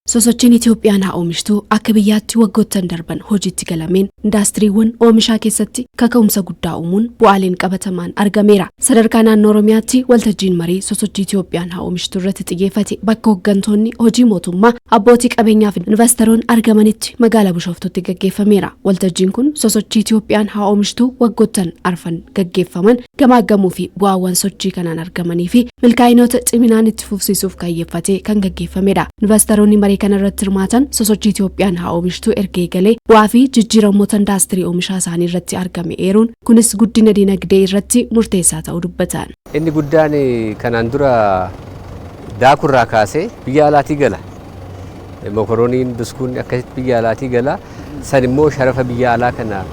Sosochiin Itoophiyaan haa oomishtuu akka biyyaatti waggoottan darban hojiitti galameen indaastiriiwwan oomishaa keessatti kaka'umsa guddaa uumuun bu'aaleen qabatamaan argameera. Sadarkaa naannoo Oromiyaatti waltajjiin marii sosochii Itoophiyaan haa oomishtuu irratti xiyyeeffate bakka hooggantoonni hojii mootummaa, abbootii qabeenyaa fi investoroonni argamanitti magaalaa Bishooftuutti gaggeeffameera. Waltajjiin kun sosochii Itoophiyaan haa oomishtuu waggoottan arfan gaggeeffaman gamaaggamuu fi bu'aawwan sochii kanaan argamanii fi milkaa'inoota ciminaan itti fufsiisuuf kaayyeffatee kan gaggeeffamedha. Investoroonni marii kana irratti hirmaatan sosochii Itoophiyaan haa oomishtuu erga eegalee bu'aa fi jijjiiramoota indaastirii oomishaa isaanii irratti argame eeruun, kunis guddina dinagdee irratti murteessaa ta'uu dubbatan. Inni guddaan kanaan dura daakurraa kaasee biyya alaatii gala. Mokorooniin, buskuun akkasitti biyya alaatii gala. San immoo sharafa biyya alaa kana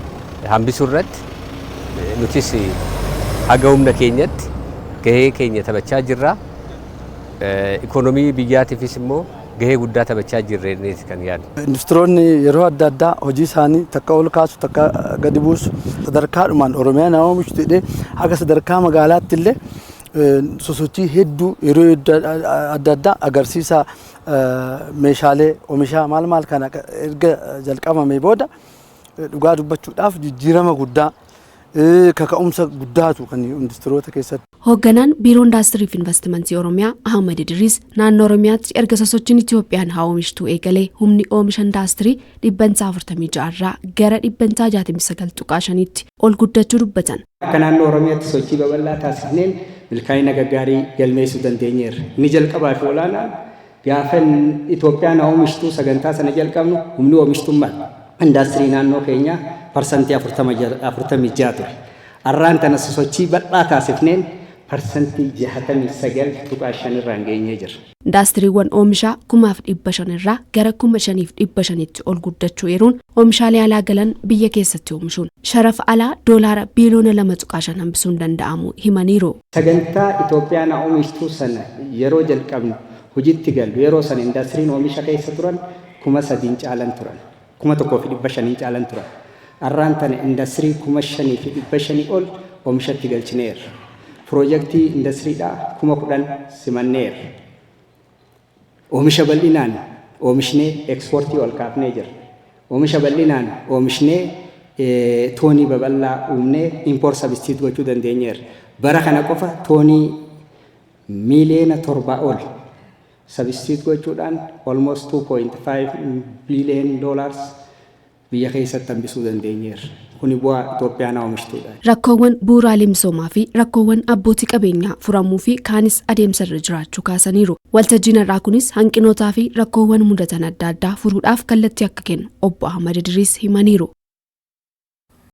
hambisuu irratti nutis haga humna keenyatti gahee keenya taphachaa jirra. Ikoonomii biyyaatiifis immoo gahee guddaa taphachaa jirra kan yaadu. Industiroonni yeroo adda addaa hojii isaanii takka ol kaasu, takka gadi buusu, sadarkaadhumaan Oromiyaan haa oomishtu jedhee haga sadarkaa magaalaatti illee sosochii hedduu yeroo adda addaa agarsiisa meeshaalee oomishaa maal maal kana erga jalqabamee booda, dhugaa dubbachuudhaaf jijjiirama guddaa, kaka'umsa guddaatu kan industiroota keessatti. Hoogganaan Biiroo Indaastirii fi Investimentii Oromiyaa Ahmad Idriis naannoo Oromiyaatti erga sosochiin Itoophiyaan haa oomishtuu eegalee humni oomisha indaastirii 46% irraa gara 69.5%tti ol guddachuu dubbatan. Akka naannoo Oromiyaatti sochii babal'aa taasisneen milkaa'ina gaggaarii galmeessuu dandeenyeerra. Inni jalqabaa fi olaanaan, gaafa Itoophiyaan haa oomishtuu sagantaa sana jalqabnu, humni oomishtummaa indaastirii naannoo keenyaa 46% ture. Arraan tana sosochii bal'aa taasifneen 69.5% irraan geenyee jirra. Indaastiriiwwan oomishaa 5,500 irraa gara 5,500tti ol guddachuu eeruun, oomishaalee alaa galan biyya keessatti oomishuun sharafa alaa doolaara biiliyoona 2.5 hambisuun danda'amu himaniiru. Sagantaa Itoophiyaan haa oomishtuu sana yeroo jalqabnu, hojiitti gallu, yeroo sana indaastiriin oomisha keessa turan 3,000 caalan turan. 1,500 caalan turan. Arraan tana indaastirii 5,500 ol oomishatti galchineerra. Piroojeektii indastiriidhaa 10,000 simanneerra. Oomisha bal'inaan oomishnee ekspoortii ol kaafnee jirra. Oomisha bal'inaan oomishnee toonii babal'aa uumnee import substitute gochuu dandeenyeerra. Bara kana qofa toonii miiliyoona 7 ol substitute gochuudhaan almost $2.5 billion biyya keessatti hambisuu dandeenyeerra. Kuni bu'aa Itoophiyaan oomishtuudha. Rakkoowwan bu'uuraalee misoomaa fi rakkoowwan abbootii qabeenyaa furamuu fi kaanis adeemsa irra jiraachuu kaasaniiru. Waltajjiin har'aa kunis hanqinootaa fi rakkoowwan mudatan adda addaa furuudhaaf kallattii akka kennu Obbo Ahmad Idriis himaniiru.